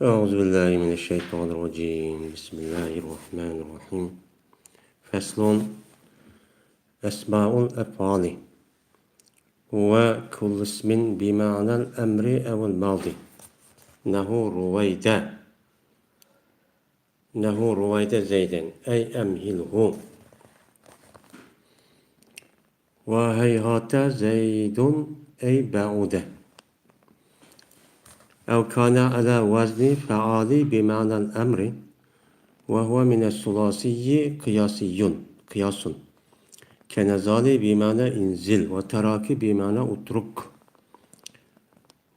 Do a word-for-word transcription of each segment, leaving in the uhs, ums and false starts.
أعوذ بالله من الشيطان الرجيم. بسم الله الرحمن الرحيم. فصل. أسماء الأفعال. هو كل اسم بمعنى الأمر أو الماضي. نحو رويدا. نحو رويدا زيدا، أي أمهله. وهيهات زيد، أي بعد. أو كان على وزن فعال بمعنى الأمر، وهو من الثلاثي قياسي، قياس، كنزال بمعنى انزل، وتراك بمعنى اترك،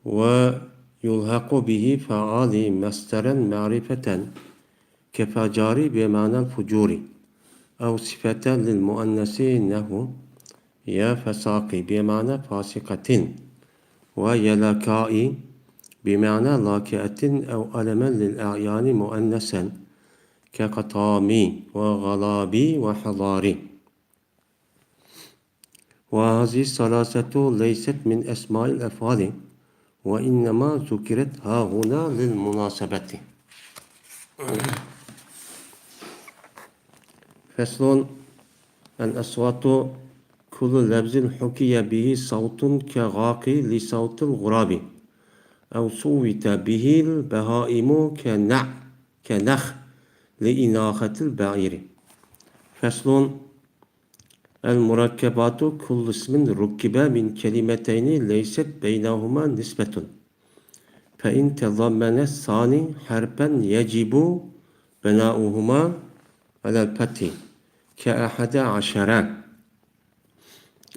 ويلحق به فعال مصدرا معرفة كفجار بمعنى الفجور، أو صفة للمؤنث نحو يا فساق بمعنى فاسقة، ويا لكاء بمعنى لاكئة أو علما للأعيان مؤنثا كقطام وغلاب وحضار. وهذه الثلاثة ليست من أسماء الأفعال، وإنما ذكرت هاهنا للمناسبة. فصل. الأصوات كل لفظ حكي به صوت كغاق لصوت الغراب، أو صوت به البهائم كنع، كنخ لإناخة البعير. فصل. المركبات كل اسم ركب من كلمتين ليست بينهما نسبة، فإن تضمن الثاني حرفا يجب بناؤهما على الفتح، كأحد عشر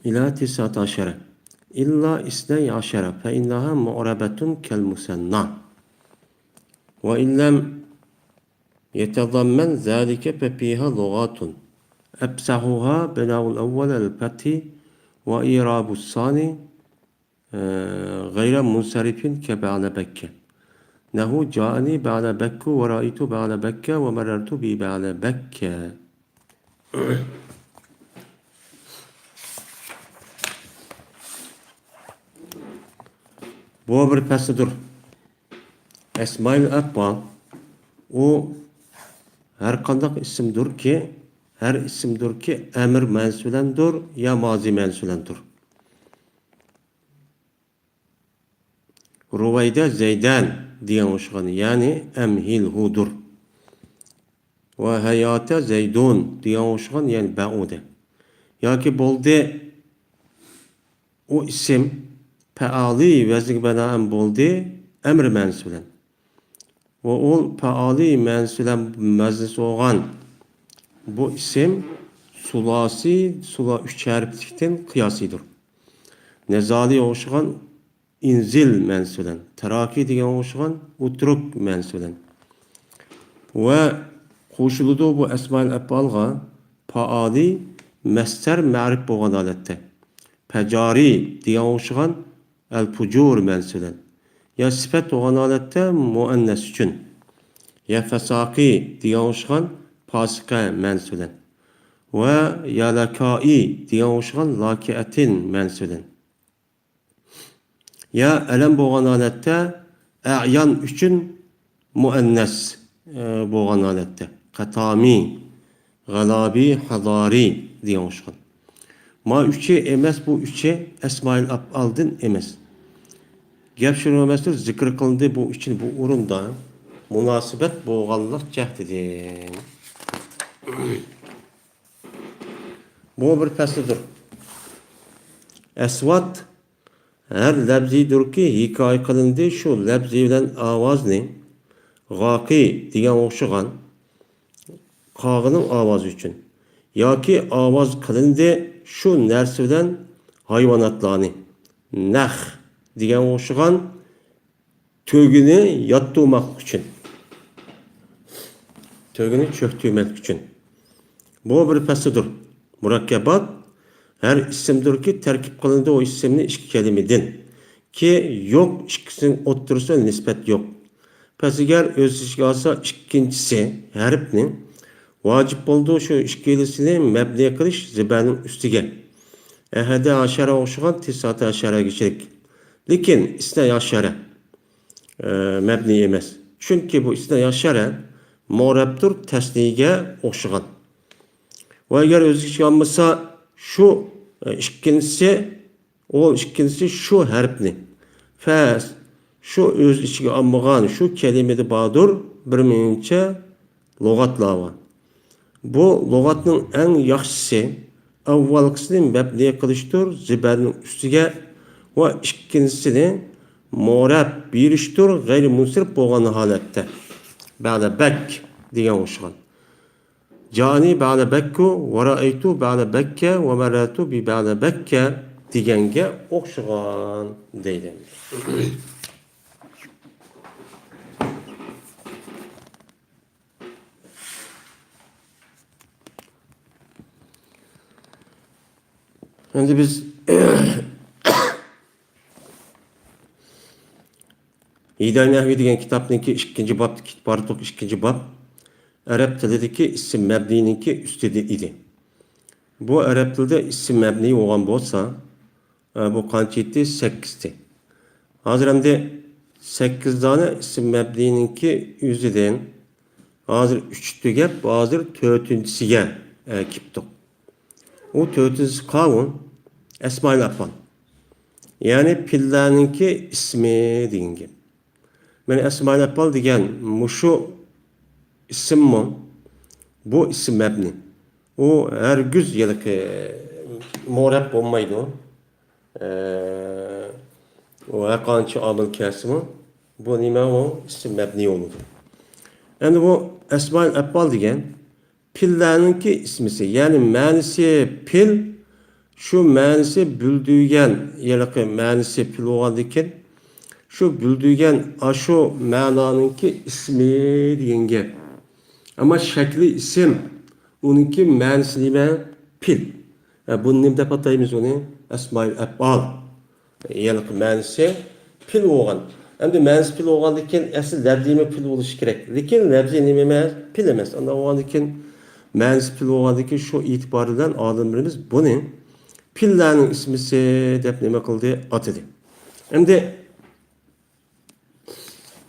إلى تسعة عشر، إلا اثني عشر فإنها معربة كالمثنى، وإن لم يتضمن ذلك ففيها لغات، أفصحها بناء الأول على الفتح، وإعراب الثاني، آه، غير منصرف كبعلبك. نحو جاءني بعلبك ورأيت بعلبك ومررت ببعلبك. بۇ بىر پەسلىدۇر. ئەسمائىل ئەفئال، ئۇ ھەر قانداق ئىسىمدۇركى، ھەر ئىسىمدۇركى، ئەمر مەنىسى بىلەندۇر يا مازى مەنىسى بىلەندۇر. رويدا زيدان دېگەن ئوخشىغان، يەنى أمهلهدۇر. وهيهات زيد دېگەن ئوخشىغان، يەنى بعد. ياكى بولدى، ئۇ ئىسىم پەئالى ۋەزنىگە بىنائەن بولدى، ئەمر مەنىسى بىلەن. ۋە ئۇ پەئالى مەنىسى بىلەن مەزنىسى بولغان بۇ ئىسىم سۇلاسى، سۇلا ئۈچ ھەرپلىكتىن قىياسىدۇر. نەزالى ئوخشىغان ئىنزىل مەنىسى بىلەن، تەراكى دېگەن ئوخشىغان ئۇترۇك مەنىسى بىلەن. ۋە قوشۇلىدۇ بۇ ئەسمائىل ئەپئالغا پائالى مەستەر مەرىپ بولغان ھالەتتە. پەجارى دېگەن ئوخشىغان ئەل پۇجۇر مەنىسى بىلەن. يا سۈپەت بولغان ھالەتتە مۇئەننەس ئۈچۈن. يا فەساقى دېگەن ئوخشىغان پاسىقە مەنىسى بىلەن. ۋە يا لەكائى دېگەن ئوخشىغان لاكىئەتىن مەنىسى بىلەن. يا ئەلەم بولغان ھالەتتە ئەيان ئۈچۈن مۇئەننەس، ئە، بولغان ھالەتتە. قەتامى، غەلابى، ھەزارى دېگەن ئوخشىغان. ما ئۈچى ئەمەس، بۇ ئۈچى ئەسمائىل ئەپئالدىن ئەمەس. گەپ شۇنىڭ ئەمەستۇر، زىكىر قىلىندى بۇ ئۈچىنى بۇ ئورۇندا مۇناسىۋەت بولغانلىق جەھىتىدىن. بۇ بىر پەسلىدۇر. ئەسۋات ھەر لەپزىدۇركى ھېكايە قىلىندى شۇ لەپزى بىلەن ئاۋازنى، غاقى دېگەن ئوخشىغان، قاغىنىڭ ئاۋازى ئۈچۈن. ياكى ئاۋاز قىلىندى شۇ نەرسە بىلەن ھايۋاناتلارنى، نەخ دېگەن ئوخشىغان، تۆگىنى ياتتۇرماقلىق ئۈچۈن. تۆگىنى چۆكتۈرمەكلىك ئۈچۈن. بۇ بىر پەسلىدۇر. مۇرەككەبات ھەر ئىسىمدۇركى تەركىب قىلىنىدۇ ئۇ ئىسىمنى ئىككى كەلىمىدىن. كى يوق، ئىككىسىنىڭ ئوتتۇرىسىدا نىسبەت يوق. پەس ئەگەر ئۆز ئىچىگە ئالسا ئىككىنچىسى ھەرپنى، ۋاجىپ بولىدۇ شۇ ئىككىلىسىنى مەبنى قىلىش زىبەنىڭ ئۈستىگە. ئەھەدە ئاشەرە ئوخشىغان تىسئاتە ئاشەرەگىچىلىك. لېكىن ئىسنەي ئاشەرە، ئە، مەبنى ئەمەس. چۈنكى بۇ ئىستىنا يا شەرەن مۇرەبتۇر تەسنىيەگە ئوخشىغان. ۋە ئەگەر ئۆز ئىچىگە ئالمىسا، شۇ، ئە، ئىككىنچىسى، ئۇ ئىككىنچىسى شۇ ھەرپنى. فەس، شۇ ئۆز ئىچىگە ئالمىغان شۇ كەلىمىدە باردۇر بىر مۇنچە لۇغەتلەر بار. بۇ لۇغەتنىڭ ئەڭ ياخشىسى ئاۋۋالقىسىنى مەبنى قىلىشتۇر زىبەرنىڭ ئۈستىگە ۋە ئىككىنچىسىنى مۇرەب بېرىشتۇر غەيرىي مۇنسەرىپ بولغان ھالەتتە. بەدە بەك دېگەن ئوخشىغان. جانى بەدە بەككۇ ۋە رەئەيتۇ بەدە بەككە ۋە مەررەتۇ بى بەدە بەككە دېگەنگە ئوخشىغان دەيدۇ. ئەمدى بىز ھىدايە نەھۋى دېگەن كىتابنىڭكى ئىككىنچى بابتىكى، بارتوق ئىككىنچى باب ئەرەب تىلىدىكى ئىسىم مەبنىينىڭكى ئۈستىدە ئىدى. بۇ ئەرەب تىلىدا ئىسىم مەبنىي بولغان بولسا، ئە، بۇ قانچە ئىدى؟ سەككىزتى. ھازىر ئەمدى سەككىز دانە ئىسىم مەبنىينىڭكى ئۆزىدىن ھازىر ئۈچ تۈگەپ، ھازىر تۆتىنچىسىگە، ئە، كېپتۇق. ئۇ تۆتىنچىسى قاۋۇ؟ ئەسمائىل ئەپئال. يەنى پېئىللەرنىڭكى ئىسمى دېگەن گەپ. مانا ئەسمائىل ئەپئال دېگەن مۇشۇ ئىسىممۇ، بۇ ئىسىم مەبنى. ئۇ ھەرگىز ھېلىقى مۇرەب بولمايدۇ. ئە، ئۇ ھەرقانچە ئامىل كەلسىمۇ، بۇ نېمە ئۇ؟ ئىسىم مەبنى بولىدۇ. ئەمدى بۇ ئەسمائىل ئەپئال دېگەن پېئىللەرنىڭكى ئىسمىسى، يەنى مەنىسى پېئىل، شۇ مەنىسى بىلدۈرگەن، ھېلىقى مەنىسى پېئىل بولغاندىكىن، شۇ بىلدۈرگەن ئاشۇ مەنانىڭكى ئىسمى دېگەن گەپ. ئەمما شەكلى ئىسىم، ئۇنىڭكى مەنىسى نېمە؟ پېئىل. ھە، بۇنى نېمە دەپ ئاتايمىز ئۇنى؟ ئەسمائىل ئەپئال. ھېلىقى مەنىسى پېئىل بولغان. ئەمدى مەنىسى پېئىل بولغاندىن كېيىن ئەسلى لەپزىيمۇ پېئىل بولۇشى كېرەك. لېكىن لەپزىي نېمە ئەمەس؟ پېئىل ئەمەس. ئانداق بولغاندىن كېيىن مەنىسى پېئىل بولغاندىن كېيىن شۇ ئېتىبار بىلەن ئالىملىرىمىز بۇنى پېئىللەرنىڭ ئىسمىسى دەپ نېمە قىلدى؟ ئاتىدى. ئەمدى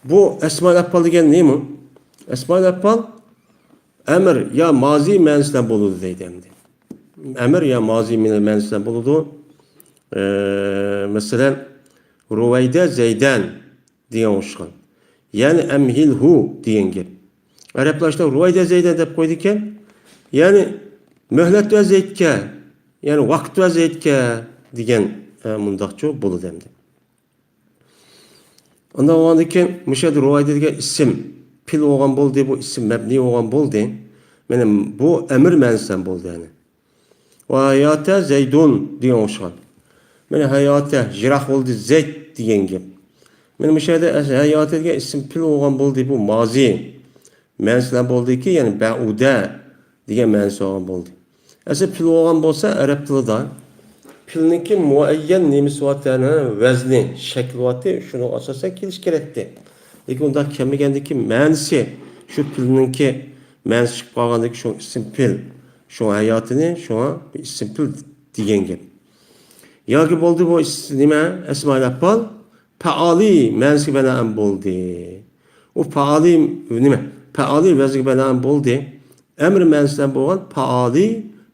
بۇ ئەسمائىل ئەپئال دېگەن نېمە؟ ئەسمائىل ئەپئال ئەمر يا مازى مەنىسىدە بولىدۇ دەيدۇ ئەمدى. ئەمر يا مازى مەنىسىدە بولىدۇ. ئە، مەسىلەن، روەيدە زەيدەن دېگەن ئوخشىغان. يەنى ئەمھىلھۇ دېگەن گەپ. ئەرەبلەر ئاشۇنداق روەيدە زەيدەن دەپ قويىدىكەن. يەنى مۆھلەت بەر زەيدكە، يەنى ۋاقىت بەر زەيدكە دېگەن، ئە، مۇنداقچۇ بولىدۇ ئەمدى. ئاندىن بولغاندىن كېيىن مۇشۇ يەردە روۋايدە دېگەن ئىسىم پېئىل بولغان بولدى، بۇ ئىسىم مەبنىي بولغان بولدى. مانا بۇ ئەمر مەنىسىدە بولدى يەنى. ۋە ھەياتە زەيدۇن دېگەن ئوخشىغان. مانا ھەياتە يىراق بولدى زەيد دېگەن گەپ. مانا مۇشۇ يەردە ھەياتە دېگەن ئىسىم پېئىل بولغان بولدى، بۇ مازى مەنىسىدە بولدىكى، يەنى بەئۇدە دېگەن مەنىسى بولغان بولدى. ئەسلى پېئىل بولغان بولسا ئەرەب تىلىدا پېئىلنىڭكى مۇئەييەن نېمىسى بارتى، ۋەزنى، شەكلى بارتى، شۇنىڭغا ئاساسەن كېلىشى كېرەكتى. لېكىن ئۇنداق كەلمىگەندىكى مەنىسى، شۇ پېئىلنىڭكى مەنىسى چىقىپ قالغاندىكى شۇ ئىسىم پېئىل، شۇ ھەياتىنى، شۇڭا بىر ئىسىم پېئىل دېگەن گەپ. ياكى بولدى بۇ ئىس-، نېمە، ئەسمائىل ئەپئال پەئالى مەنىسىگە بىنائەن بولدى. ئۇ پەئالى نېمە؟ پەئالى ۋەزنىگە بىنائەن بولدى. ئەمر مەنىسىدە بولغان پەئالى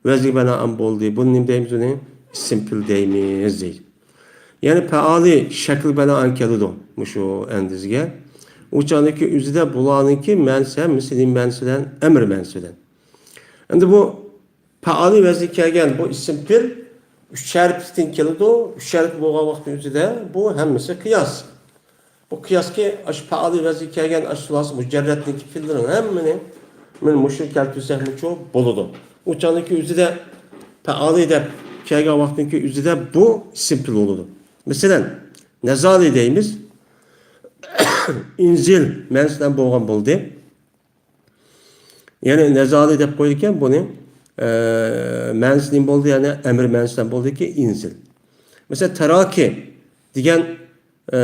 ۋەزنىگە بىنائەن بولدى. بۇنى نېمە دەيمىز ئۇنى؟ ئىسىم پېئىل دەيمىز دەيدۇ. يەنى پەئالى شەكلىگە بىنائەن كېلىدۇ مۇشۇ ئەندىزىگە. ئۇ چاغدىكى ئۆزىدە بۇلارنىڭكى مەنىسى ھەممىسى نېمە مەنىسى بىلەن؟ ئەمر مەنىسى بىلەن. ئەمدى بۇ پەئالى ۋەزنىگە كەلگەن بۇ ئىسىم پېئىل ئۈچ ھەرپتىن كېلىدۇ. ئۈچ ھەرپ بولغان ۋاقىتنىڭ ئۆزىدە بۇ ھەممىسى قىياس. بۇ قىياسكى ئاشۇ پەئالى ۋەزنىگە كەلگەن ئاشۇ سۇلاسە مۇجەررەتنىڭكى پېئىللىرىنىڭ ھەممىنى مانا مۇشۇنى كەلتۈرسەكمۇچۇ بولىدۇ. ئۇ چاغدىكى ئۆزىدە پەئالى دەپ كەلگەن ۋاقىتنىڭكى ئۆزىدە بۇ ئىسىم پېئىل بولىدۇ. مەسىلەن، نەزالى دەيمىز. ئىنزىل مەنىسىدە بولغان بولدى. يەنى نەزالى دەپ قويىدىكەن بۇنى. ئە، مەنىسى نېمە بولدى؟ يەنى ئەمر مەنىسىدە بولدىكى ئىنزىل. مەسىلەن، تەراكى دېگەن، ئە،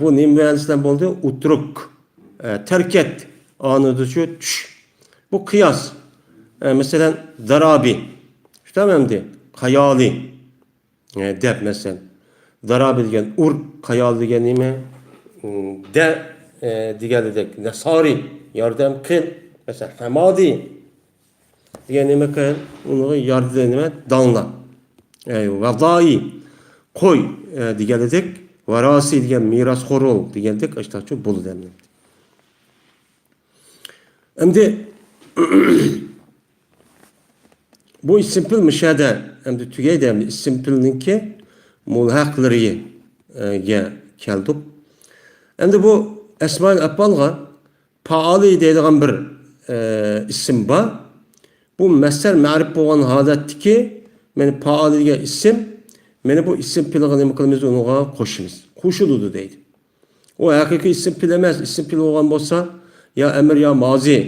بۇ نېمە مەنىسىدە بولدى؟ ئۇترۇك. ئە، تەركەت، ئانىدىچۇ چۈش. بۇ قىياس. ئە، مەسىلەن، دارابى. شۇنداقمۇ ئەمدى؟ قايالى. ئە، دەپ مەسىلەن، دارابى دېگەن ئۇر، قايال دېگەن نېمە؟ ئۇم، دە، ئە، دېگەنلىدەك، نەسارى، ياردەم قىل. مەسىلەن، ھەمادى دېگەن نېمە قىل؟ ئۇنىڭغا ياردەم، نېمە؟ داڭلا. ئەي، ۋەدائى، قوي، ئە، دېگەنلىدەك، ۋاراسى دېگەن مىراسخور بول دېگەندەك، ئاشتاقچۇ بولىدۇ ئەمدى. ئەمدى بۇ ئىسىم پېئىل مۇشەدە ئەمدى تۈگەيدى، ئەمدى ئىسىم پېئىلنىڭكى مۇلھەقلىرىگە كەلدۇق. ئەمدى بۇ ئەسمائىل ئەپئالغا پائالى دەيدىغان بىر، ئە، ئىسىم بار. بۇ مەسدەر مەرىپ بولغان ھالەتتىكى، مانا پائالى دېگەن ئىسىم، مانا بۇ ئىسىم پېئىلغا نېمە قىلىمىز؟ ئۇنىڭغا قوشىمىز. قوشۇلىدۇ دەيدۇ. ئۇ ھەقىقىي ئىسىم پېئىل ئەمەس. ئىسىم پېئىل بولغان بولسا، يا ئەمر يا مازى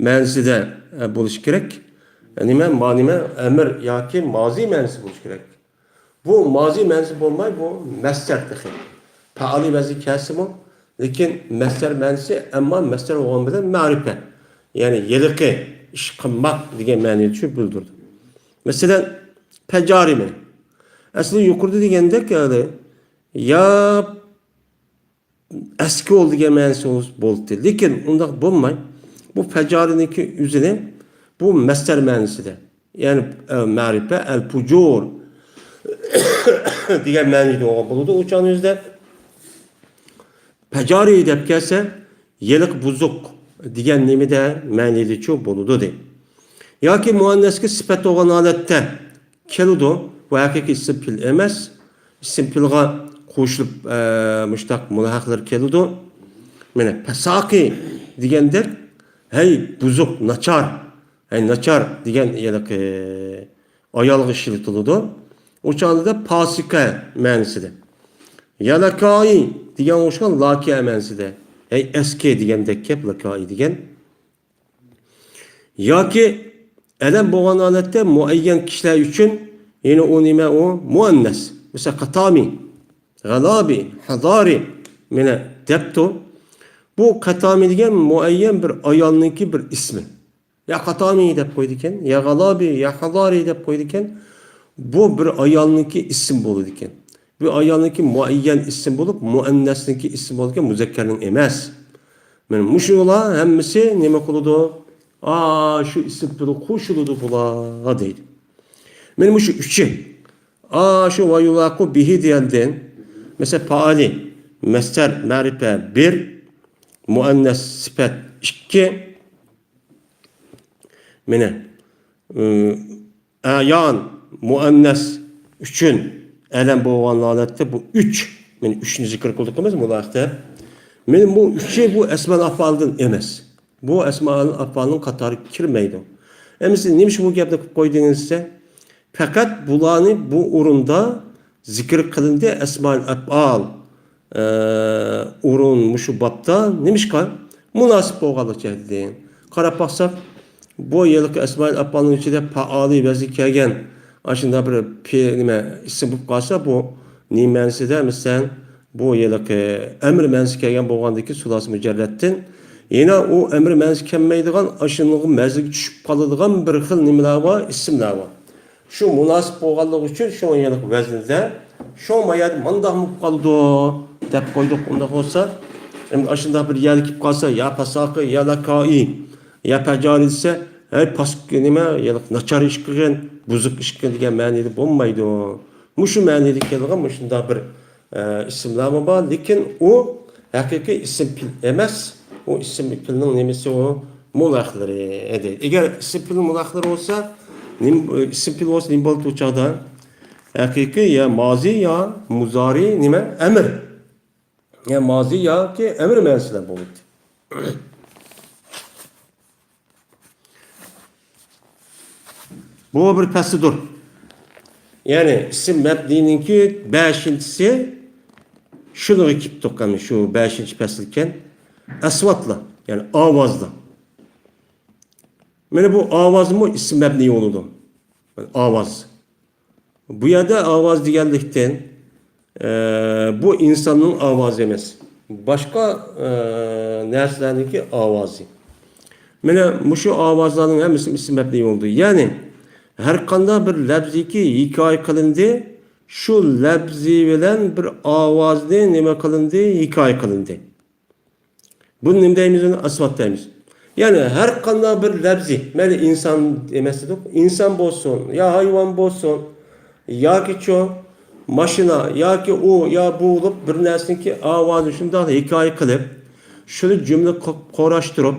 مەنىسىدە، ئە، بولۇشى كېرەك. نېمە؟ ما نېمە؟ ئەمر ياكى مازى مەنىسى بولۇشى كېرەك. بۇ مازى مەنىسى بولماي، بۇ مەسدەر تېخى. پائالى ۋەزنى كەلسىمۇ، لېكىن مەسدەر مەنىسى، ئەمما مەسدەر بولغان بىلەن مەرىپە. يەنى ھېلىقى ئىش قىلماق دېگەن مەنىنى شۇ بىلدۈرىدۇ. مەسىلەن، پەجارى مەن. ئەسلى يۇقىرىدا دېگەندەك، يەنى يا ئەسكى بول دېگەن مەنىسى بولدى. لېكىن ئۇنداق بولماي، بۇ پەجارىنىڭكى ئۆزىنى بۇ مەسدەر مەنىسىدە، يەنى، ئە، مەرىپە، ئەل پۇجۇر دېگەن مەنىدە بولىدۇ ئۇ چاغنىڭ ئۆزىدە. پەجارى دەپ كەلسە، ھېلىقى بۇزۇق دېگەن نېمىدە مەنىدىچۇ بولىدۇ دەيدۇ. ياكى مۇئەننەسكە سۈپەت بولغان ھالەتتە كېلىدۇ. بۇ ھەقىقىي ئىسىم پېئىل ئەمەس. ئىسىم پېئىلغا قوشۇلۇپ، ئە، مۇشتاق مۇلھەقلىرى كېلىدۇ. مانا، پەساقى دېگەندەك، ھەي، بۇزۇق، ناچار، ھەي، ناچار دېگەن ھېلىقى ئايالغا ئىشلىتىلىدۇ. ئۇ چاغدا پاسىقە مەنىسىدە. يا لەكائى دېگەن ئوخشىغان لاكىئە مەنىسىدە. ھەي، ئەسكى دېگەندەك گەپ، لەكائى دېگەن. ياكى ئەلەم بولغان ھالەتتە مۇئەييەن كىشىلەر ئۈچۈن، يەنى ئۇ نېمە ئۇ؟ مۇئەننەس. مىسال، قاتامى، غالابى، ھازارى، مانا دەپتۇ. بۇ قاتامى دېگەن مۇئەييەن بىر ئايالنىڭكى بىر ئىسمى. يا قاتامى دەپ قويىدىكەن، يا غالابى، يا ھازارى دەپ قويىدىكەن. بۇ بىر ئايالنىڭكى ئىسمى بولىدىكەن. بۇ ئايالنىڭكى مۇئەييەن ئىسىم بولۇپ، مۇئەننەسنىڭكى ئىسمى بولىدىكەن، مۇزەككەرنىڭ ئەمەس. مانا مۇشۇلار ھەممىسى نېمە قىلىدۇ؟ ئا، شۇ ئىسىم پېئىل قوشۇلىدۇ بۇلار دەيدۇ. مانا مۇشۇ ئۈچى. ئا، شۇ ۋە يۇلاقۇ بىھى دېگەندىن، مەسىلەن، پائالى، مەسدەر، مەرىپە بىر، مۇئەننەس سۈپەت ئىككى. مانا، ئايان، مۇئەننەس ئۈچۈن ئەلەم بولغان ھالەتتە بۇ ئۈچ. مانا ئۈچنى زىكىر قىلدۇق ئەمەس مۇلاھىزە. مانا بۇ ئۈچى بۇ ئەسمائىل ئەفئالدىن ئەمەس. بۇ ئەسمائىل ئەفئالنىڭ قاتارىغا كىرمەيدۇ. ئەمىسە نېمە ئۈچۈن بۇ گەپنى قىلىپ قويدىڭىز دېسە، پەقەت بۇلارنى بۇ ئورۇندا زىكىر قىلىندى، ئەسمائىل ئەپئال. ئە، ئورۇن مۇشۇ بابتا نېمىشقا مۇناسىپ بولغانلىقى جەھەتتىن. قاراپ باقساق، بۇ ھېلىقى ئەسمائىل ئەپئالنىڭ ئىچىدە پائالى ۋەزنى كەلگەن ئاشۇنداق بىر پې-، نېمە، ئىسىم بولۇپ قالسا، بۇ نېمە مەنىسىدە، مەسىلەن، بۇ ھېلىقى ئەمر مەنىسى كەلگەن بولغاندىكىن سۇلاسە مۇجەررەتتىن. يەنە ئۇ ئەمر مەنىسى كەلمەيدىغان، ئاشۇنىڭغا مەزىگە چۈشۈپ قالىدىغان بىر خىل نېمىلەر بار، ئىسىملار بار. شۇ مۇناسىپ بولغانلىقى ئۈچۈن شۇ يەنە ۋەزنىدە، شۇ ما يەردە مانداق بولۇپ قالىدۇ دەپ قويدۇق. ئۇنداق بولسا، ئەمدى ئاشۇنداق بىر يەرگە كېلىپ قالسا، يا پەساقى، يا لەكائى، يا پەجارى دېسە، ھەي، پاسىق نېمە، يا ناچار ئىش قىلغىن، بۇزۇق ئىش قىلغىن دېگەن مەنىدە بولمايدۇ. مۇشۇ مەنىدە كېلىدىغان مۇشۇنداق بىر ئە، ئىسىملارمۇ بار، لېكىن ئۇ ھەقىقىي ئىسىم پېئىل ئەمەس. ئۇ ئىسىم پېئىلنىڭ نېمىسى ئۇ؟ مۇلھەقلىرى ئىدى. ئەگەر ئىسىم پېئىل مۇلھەقلىرى بولسا، نېمە، ئىسىم پېئىل بولسا نېمە بولىدۇ ئۇ چاغدا؟ ھەقىقىي يا مازى يا مۇزارى نېمە؟ ئەمر. يا مازى ياكى ئەمر مەنىسىدە بولىدۇ. بۇ بىر پەسلىدۇر. يەنى ئىسىم مەبنىنىڭكى بەشىنچىسى شۇنىڭغا كېلىپتۇق، قېنى شۇ بەشىنچى پەسىلكەن. ئەسۋاتلا، يەنى ئاۋازلا. مانا بۇ ئاۋازمۇ ئىسىم مەبنى بولىدۇ. ئاۋاز. بۇ يەردە ئاۋاز دېگەنلىكتىن، ئە، بۇ ئىنساننىڭ ئاۋازى ئەمەس. باشقا، ئە، نەرسىلەرنىڭكى ئاۋازى. مانا مۇشۇ ئاۋازلارنىڭ ھەممىسى ئىسىم مەبنى بولدى. يەنى ھەر قانداق بىر لەپزىكى ھېكايە قىلىندى، شۇ لەپزى بىلەن بىر ئاۋازنى نېمە قىلىندى؟ ھېكايە قىلىندى. بۇنى نېمە دەيمىز؟ ئۇنى ئەسۋات دەيمىز. يەنى ھەر قانداق بىر لەپزى، مەيلى ئىنسان ئەمەس دېدۇق، ئىنسان بولسۇن، يا ھايۋان بولسۇن، ياكى چۇ ماشىنا، ياكى ئۇ، يا بۇ بولۇپ بىر نەرسىنىڭكى ئاۋازى شۇنداق ھېكايە قىلىپ، شۇنى جۈملە قىلىپ قۇراشتۇرۇپ،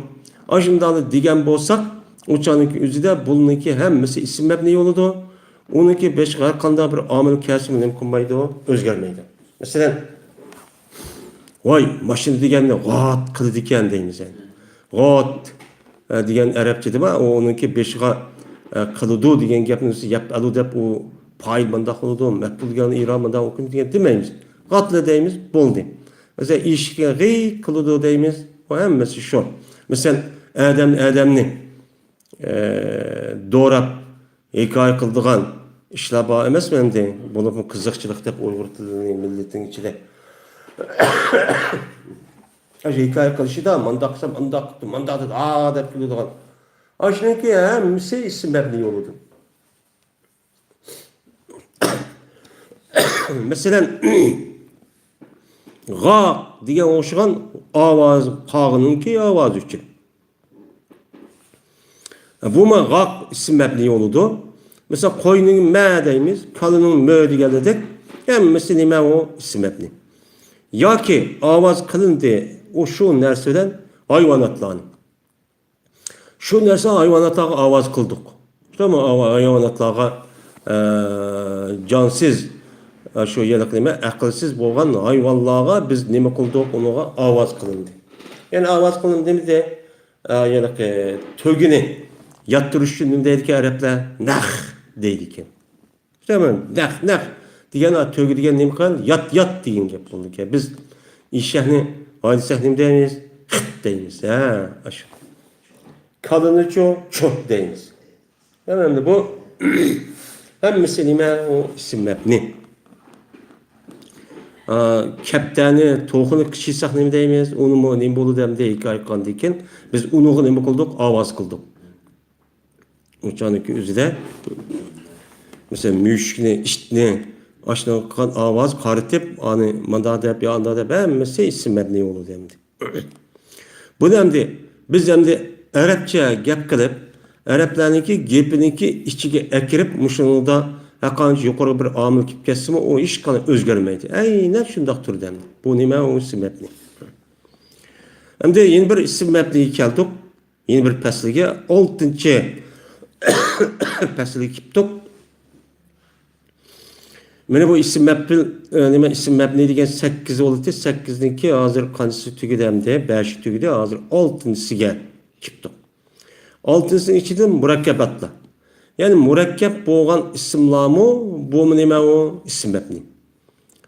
ئاشۇنداقلا دېگەن بولساق، ئۇ چاغنىڭكى ئۆزىدە بۇنىڭكى ھەممىسى ئىسىم مەبنىي بولىدۇ. ئۇنىڭكى بېشىغا ھەر قانداق بىر ئامىل كەلسىمۇ نېمە قىلمايدۇ؟ ئۆزگەرمەيدۇ. مەسىلەن، ۋاي، ماشىنا دېگەننى غات قىلىدىكەن دەيمىز. غات، ئە، دېگەن ئەرەبچىدە بار، ئۇ ئۇنىڭكى بېشىغا، ئە، قىلىدۇ دېگەن گەپنى يەپئەلۇ دەپ، ئۇ پائىل مۇنداق بولىدۇ، مەپئۇل دېگەن ئىرا مۇنداق ھۆكۈم دېگەن دېمەيمىز. غاتلا دەيمىز، بولدى. مەسىلەن، ئىشىككە غىي قىلىدۇ دەيمىز، بۇ ھەممىسى شۇ. مەسىلەن، ئادەم ئادەمنى، ئە، دوراپ، ھېكايە قىلىدىغان ئىشلار بار ئەمەسمۇ ئەمدى؟ بولۇپمۇ قىزىقچىلىق دەپ ئۇيغۇر تىلىنى مىللىتىنىڭ ئىچىدە ئاشۇ ھېكايە قىلىشىدا مانداق قىلسام، ئانداق قىپتۇ، مانداق دېدى، ئا دەپ كۈلىدىغان. ئاشۇنىڭكى ھەممىسى ئىسىم مەبنىي بولىدۇ. مەسىلەن، غاق دېگەن ئوخشىغان ئاۋاز، قاغىنىڭكى ئاۋازى ئۈچۈن. بۇمۇ غاق ئىسىم مەبنىي بولىدۇ. مەسىلەن، قوينىڭ مە دەيمىز، كالىنىڭ مۆ دېگەنلىدەك، ھەممىسى نېمە ئۇ؟ ئىسىم مەبنىي. ياكى ئاۋاز قىلىندى، ئۇ شۇ نەرسە بىلەن ھايۋاناتلارنى. شۇ نەرسە ھايۋاناتلارغا ئاۋاز قىلدۇق. شۇمۇ ھايۋاناتلارغا، ئە، جانسىز، ئە، شۇ يەنە نېمە، ئەقىلسىز بولغان ھايۋانلارغا بىز نېمە قىلدۇق؟ ئۇنىڭغا ئاۋاز قىلىندى. يەنى ئاۋاز قىلىندى دېمىدى. ئە، يەنى تۆگىنى ياتتۇرۇش ئۈچۈن نېمە دەيدىكەن ئەرەبلەر؟ نەخ دەيدىكەن. بىلەمەن، نەخ، نەخ دېگەن، ئا، تۆگە دېگەن نېمە قىل؟ يات، يات دېگەن گەپ بولىدىكەن. بىز ئېشەكنى ھايدىساق نېمە دەيمىز؟ خىت دەيمىز. ھە، ئاشۇ. كالىنىچۇ؟ چۇھ دەيمىز. يەنى ئەمدى بۇ ھەممىسى نېمە؟ ئۇ ئىسىم مەبنىي. ئا، كەپتەرنى، توخۇنى قىچىيساق نېمە دەيمىز؟ ئۇنىمۇ نېمە بولىدۇ ئەمدى ھېكايە قىلغاندىن كېيىن؟ بىز ئۇنىڭغا نېمە قىلدۇق؟ ئاۋاز قىلدۇق. ئۇ چاغنىڭكى ئۆزىدە، مەسىلەن، مۈشۈكنى، ئىتنى، ئاشۇنىڭغا قىلغان ئاۋاز قارىتىپ، ئانى مانداق دەپ يا ئانداق دەپ، ھەممىسى ئىسىم مەبنىي بولىدۇ ئەمدى. بۇنى ئەمدى بىز ئەمدى ئەرەبچە گەپ قىلىپ، ئەرەبلەرنىڭكى گېپىنىڭكى ئىچىگە ئەكىرىپ، مۇشۇنىڭدا ھەرقانچە يۇقىرىغا بىر ئامىل كېلىپ كەتسىمۇ، ئۇ ھېچقانداق ئۆزگەرمەيدۇ. ئەينەن شۇنداق تۇرىدۇ ئەمدى. بۇ نېمە؟ ئۇ ئىسىم مەبنىي. ئەمدى يەنە بىر ئىسىم مەبنىيگە كەلدۇق. يەنە بىر پەسىلگە، ئالتىنچى پەسىلگە كېلىپتۇق. مانا بۇ ئىسىم مەپىل، ئە، نېمە، ئىسىم مەبنىي دېگەن سەككىز بولدى. سەككىزنىڭكى ھازىر قانچىسى تۈگىدى ئەمدى؟ بەشى تۈگىدى. ھازىر ئالتىنچىسىگە كېلىپتۇق. ئالتىنچىسىنىڭ ئىچىدىن مۇرەككەپ ئاتلار. يەنى مۇرەككەپ بولغان ئىسىملارمۇ، بۇمۇ نېمە ئۇ؟ ئىسىم مەبنىي.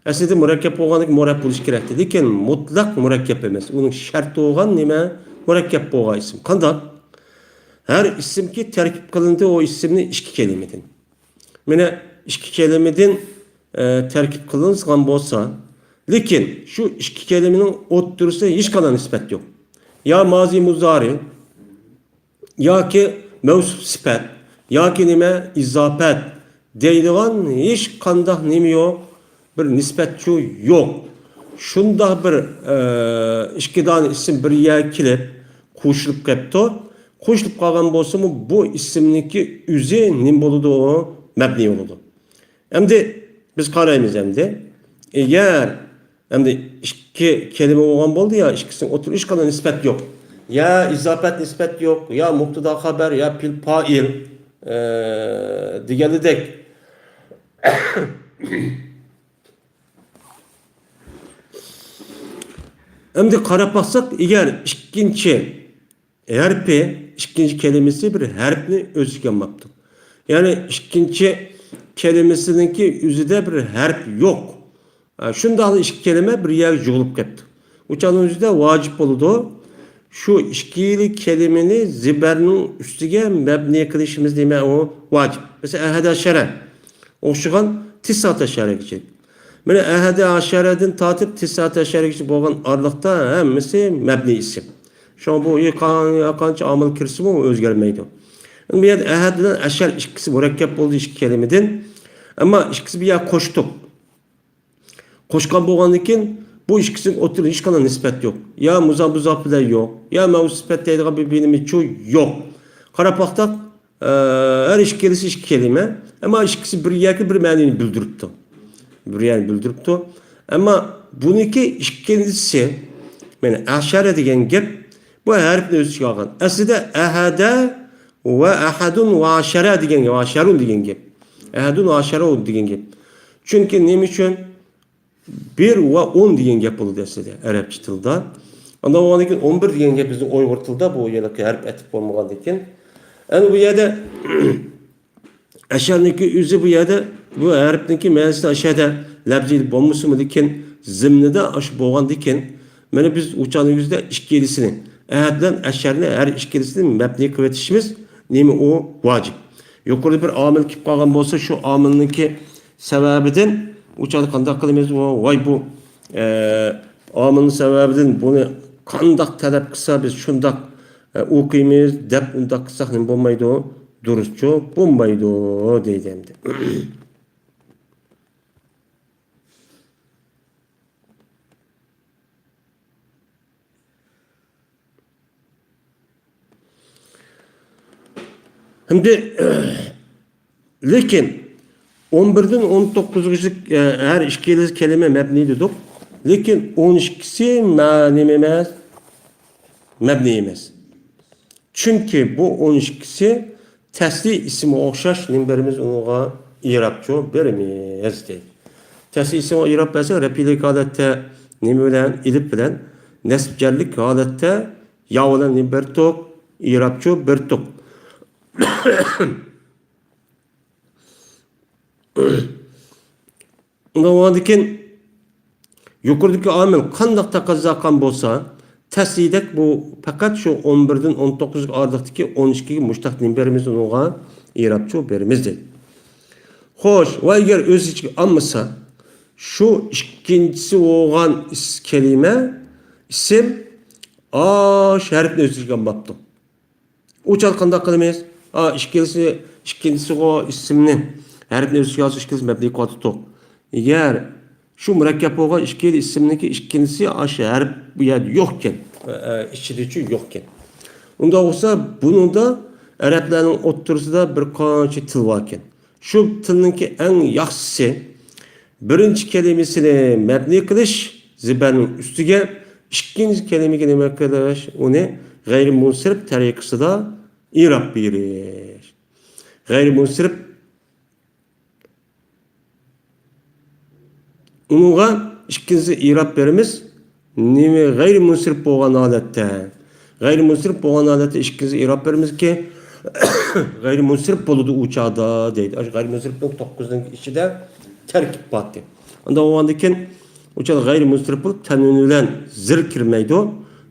ئەسلىدە مۇرەككەپ بولغاندىكىن مۇرەككەپ بولۇشى كېرەكتى. لېكىن مۇتلەق مۇرەككەپ ئەمەس. ئۇنىڭ شەرتى بولغان نېمە؟ مۇرەككەپ بولغان ئىسىم. قانداق؟ ھەر ئىسىمكى تەركىب قىلىندى ئۇ ئىسىمنى ئىككى كەلىمىدىن. مانا ئىككى كەلىمىدىن، ئە، تەركىب قىلىنغان بولسا، لېكىن شۇ ئىككى كەلىمىنىڭ ئوتتۇرىسىدا ھېچقانداق نىسبەت يوق. يا مازى مۇزارى، ياكى مەۋسۇپ سۈپەت، ياكى نېمە، ئىزاپەت دەيدىغان ھېچقانداق نېمە يوق، بىر نىسبەتچۇ يوق. شۇنداق بىر، ئە، ئىككى دانە ئىسىم بىر يەرگە كېلىپ قوشۇلۇپ قېپتۇ. قوشۇلۇپ قالغان بولسىمۇ، بۇ ئىسىمنىڭكى ئۆزى نېمە بولىدۇ؟ مەبنىي بولىدۇ. ئەمدى بىز قارايمىز ئەمدى. ئەگەر ئەمدى ئىككى كەلىمە بولغان بولدى يا، ئىككىسىنىڭ ئوتتۇرا ھېچقانداق نىسبەت يوق. يا ئىزاپەت نىسبەت يوق، يا مۇبتىدا خەبەر، يا پېئىل پائىل، ئە، دېگەنلىدەك. ئەمدى قاراپ باقساق، ئەگەر ئىككىنچى ھەرپى، ئىككىنچى كەلىمىسى بىر ھەرپنى ئۆز ئىچىگە ئالماپتۇ. يەنى ئىككىنچى كەلىمىسىنىڭكى ئۆزىدە بىر ھەرپ يوق. ئە، شۇنداقلا ئىككى كەلىمە بىر يەرگە يىغىلىپ كەپتۇ. ئۇ چاغنىڭ ئۆزىدە ۋاجىپ بولىدۇ. شۇ ئىككىلا كەلىمىنى زېبەرنىڭ ئۈستىگە مەبنىي قىلىشىمىز نېمە ئۇ؟ ۋاجىپ. مەسىلەن، ئەھەدە شەرە. ئوخشىغان تىساتە شەرەگىچىلىك. مانا ئەھەدە ئەشەرەدىن تارتىپ تىساتە ئەشەرگىچە بولغان ئارىلىقتا ھەممىسى مەبنىي ئىسىم. شۇڭا بۇ قا-، قانچە ئامىل كىرسىمۇ ئۇ ئۆزگەرمەيدۇ. بۇ يەردە ئەھەد بىلەن ئەشەر ئىككىسى مۇرەككەپ بولدى ئىككى كەلىمىدىن. ئەمما ئىككىسى بىر يەر قوشتۇق. قوشقان بولغاندىن كېيىن بۇ ئىككىسىنىڭ ئوتتۇرىدا ھېچقانداق نىسبەت يوق. يا مۇزا-، مۇزاپىلە يوق، يا مەۋسۇپەت دەيدىغان بىر بىلىمى چۇ يوق. قاراپ باقساق، ئە، ھەر ئىككىلىسى ئىككى كەلىمە. ئەمما ئىككىسى بىر يەردە بىر مەنىنى بىلدۈرۈپتۇ. بىر يەرنى بىلدۈرۈپتۇ. ئەمما بۇنىڭكى ئىككىلىسى، مانا، ئەشەرە دېگەن گەپ، بۇ ھەرپنى ئۆز ئىچىگە ئالغان. ئەسلىدە ئەھەدە ۋە ئەھەدۇن ۋە ئەشەرە دېگەن گەپ، ئەشەرۇن دېگەن گەپ. ئەھەدۇن ۋە ئەشەرۇن دېگەن گەپ. چۈنكى نېمە ئۈچۈن؟ بىر ۋە ئون دېگەن گەپ بولىدۇ ئەسلىدە ئەرەبچە تىلدا. ئاندىن بولغاندىن كېيىن ئون بىر دېگەن گەپ بىزنىڭ ئۇيغۇر تىلدا بۇ يەنە ھەرپ ئەتىپ بولمىغاندىن كېيىن. ئەنە بۇ يەردە ئەشەرنىڭكى ئۆزى بۇ يەردە بۇ ھەرپنىڭكى مەنىسى ئەشەدە لەپزىي بولمىسىمۇ، لېكىن زىمنىدا ئاشۇ بولغاندىن كېيىن، مانا بىز ئۇچانىڭ يۈزىدە ئىككىلىسىنى، ئەھەد بىلەن ئەشەرنى ھەر ئىككىلىسىنى مەبنىي قىلىۋېتىشىمىز نېمە ئۇ ۋاجىپ. يۇقىرىدا بىر ئامىل كېلىپ قالغان بولسا، شۇ ئامىلنىڭكى سەۋەبىدىن ئۇچانى قانداق قىلىمىز؟ ۋاي بۇ، ئە، ئامىلنىڭ سەۋەبىدىن بۇنى قانداق تەلەپ قىلسا بىز شۇنداق، ئە، ئوقۇيمىز دەپ ئۇنداق قىلساق نېمە بولمايدۇ؟ دۇرۇسچۇ بولمايدۇ دەيدۇ ئەمدى. ئەمدى، لېكىن، ئون بىردىن ئون توققۇزغىچە، ئە، ھەر ئىككىلىسى كەلىمە مەبنىي دېدۇق. لېكىن ئون ئىككىسى مە-، نېمە ئەمەس؟ مەبنىي ئەمەس. چۈنكى بۇ ئون ئىككىسى تەسلىي ئىسىمغا ئوخشاش نېمە بېرىمىز ئۇنىڭغا؟ ئىرابچۇ بېرىمىز دەيدۇ. تەسلىي ئىسىمغا ئىراب بەرسەك، رەپئىيلىك ھالەتتە نېمە بىلەن؟ ئېلىپ بىلەن. نەسب جەرلىك ھالەتتە يا بىلەن نېمە بېرىتتۇق؟ ئىرابچۇ بېرىتتۇق. ئۇنداق بولغاندىكىن، يۇقىرىدىكى ئامىل قانداق تەقەززا قىلغان بولسا، تەسلىيدەك بۇ پەقەت شۇ ئون بىردىن ئون توققۇزغا ئارىلىقتىكى ئون ئىككىگە مۇشتەق نېمە بېرىمىز ئۇنىڭغا؟ ئىرابچۇ بېرىمىز دەيدۇ. خوش، ۋە ئەگەر ئۆز ئىچىگە ئالمىسا، شۇ ئىككىنچىسى بولغان ئىس-، كەلىمە، ئىسىم، ئاش ھەرپنى ئۆز ئىچىگە ئالماپتۇ. ئۇ چاغدا قانداق قىلىمىز؟ ئا، ئىككىلىسى، ئىككىنچىسىغۇ ئىسىمنى، ھەرپنى ئۆز ئىچىگە ئالسا ئىككىلىسى مەبنىي قىلىۋاتىدۇق. ئەگەر شۇ مۇرەككەپ بولغان ئىككىلا ئىسىمنىڭكى ئىككىلىسى ئاشۇ ھەرپ بۇ يەردە يوقكەن، ئە، ئە، ئىچىدىچۇ يوقكەن. ئۇنداق بولسا، بۇنىڭدا ئەرەبلەرنىڭ ئوتتۇرىسىدا بىر قانچە تىل باركەن. شۇ تىلنىڭكى ئەڭ ياخشىسى، بىرىنچى كەلىمىسىنى مەبنىي قىلىش زىبەرنىڭ ئۈستىگە، ئىككىنچى كەلىمىگە نېمە قىلىش؟ ئۇنى غەيرىي مۇنسىرىپ تەرىقىسىدا ئىراب بېرىش. غەيرىي مۇنسىرىپ، ئۇنىڭغا ئىككىنچى ئىراب بېرىمىز. نېمە؟ غەيرىي مۇنسىرىپ بولغان ھالەتتە. غەيرىي مۇنسىرىپ بولغان ھالەتتە ئىككىنچى ئىراب بېرىمىزكى، غەيرىي مۇنسىرىپ بولىدۇ ئۇ چاغدا دەيدۇ. ئاشۇ غەيرىي مۇنسىرىپنىڭ توققۇزنىڭ ئىچىدە تەركىب بارتى. ئانداق بولغاندىن كېيىن ئۇ چاغدا غەيرىي مۇنسىرىپ بولۇپ، تەنۋىن بىلەن زىر كىرمەيدۇ.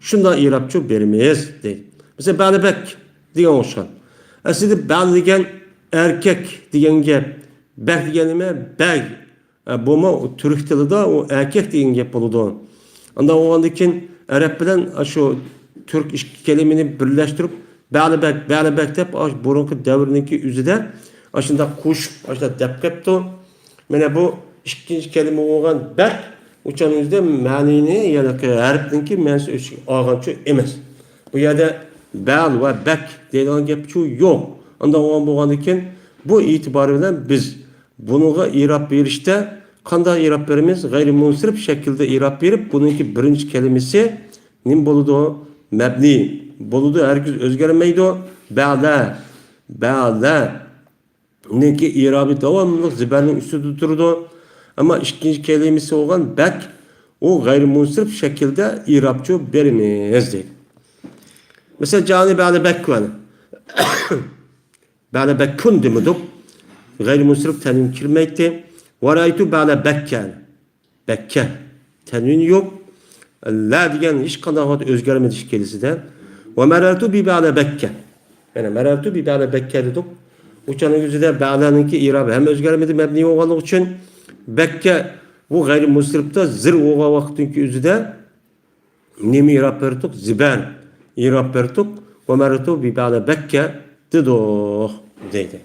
شۇنداق ئىرابچۇ بېرىمىز دەيدۇ. مەسىلەن، بەلى بەك دېگەن ئوخشىغان. ئەسلىدە بەلى دېگەن ئەركەك دېگەن گەپ. بەك دېگەن نېمە؟ بەگ. ئە، بۇمۇ تۈرك تىلىدا ئۇ ئەركەك دېگەن گەپ بولىدۇ. ئانداق بولغاندىن كېيىن ئەرەب بىلەن ئاشۇ تۈرك ئىككى كەلىمىنى بىرلەشتۈرۈپ، بەلىبەك، بەلىبەك دەپ، ئاشۇ بۇرۇنقى دەۋرنىڭكى ئۆزىدە ئاشۇنداق قوشۇپ، ئاشۇنداق دەپ قېپتۇ. مانا بۇ ئىككىنچى كەلىمە بولغان بەك، ئۇچانىڭىزدا مەنىنى، يەنى ھەرپنىڭكى مەنىسى ئۆز ئىچىگە ئالغانچۇ ئەمەس. بۇ يەردە بەل ۋە بەك دەيدىغان گەپچۇ يوق. ئانداق بولغان، بولغاندىن كېيىن بۇ ئېتىبارى بىلەن بىز بۇنىڭغا ئىراب بېرىشتە قانداق ئىراب بېرىمىز؟ غەيرىي مۇنسىرىپ شەكىلدە ئىراب بېرىپ، بۇنىڭكى بىرىنچى كەلىمىسى نېمە بولىدۇ؟ مەبنىي بولىدۇ، ھەرگىز ئۆزگەرمەيدۇ. بەلە، بەلە. نىڭكى ئىرابى داۋاملىق زىبەرنىڭ ئۈستىدە تۇرىدۇ. ئەمما ئىككىنچى كەلىمىسى بولغان بەك، ئۇ غەيرىي مۇنسىرىپ شەكىلدە ئىرابچۇ بېرىمىز دەيدۇ. مەسىلەن، جانى بەلە بەك كۆن. بەلە بەك كۆن دېمىدۇق. غەيرىي مۇنسىرىپ تەنۋىن كىرمەيتتى. ۋەرەيتۇ بەلە بەككە. بەككە. تەنۋىن يوق. لە دېگەن ھېچقانداق ۋاقىت ئۆزگەرمىدى ئىككىلىسىدە. ۋە مەرەرتۇ بى بەلە بەككە. يەنى مەرەرتۇ بى بەلە بەككە دېدۇق. ئۇچانىڭ يۈزىدە بەلەنىڭكى ئىرابى ھەم ئۆزگەرمىدى، مەبنىي بولغانلىقى ئۈچۈن. بەككە بۇ غەيرىي مۇنسىرىپتا زىر بولغان ۋاقىتنىڭكى ئۆزىدە نېمە ئىراب بېرىتۇق؟ زىبەر ئىراب بېرىتۇق. ۋە مەرەرتۇ بى بەلە بەككە دېدۇق دەيدۇ.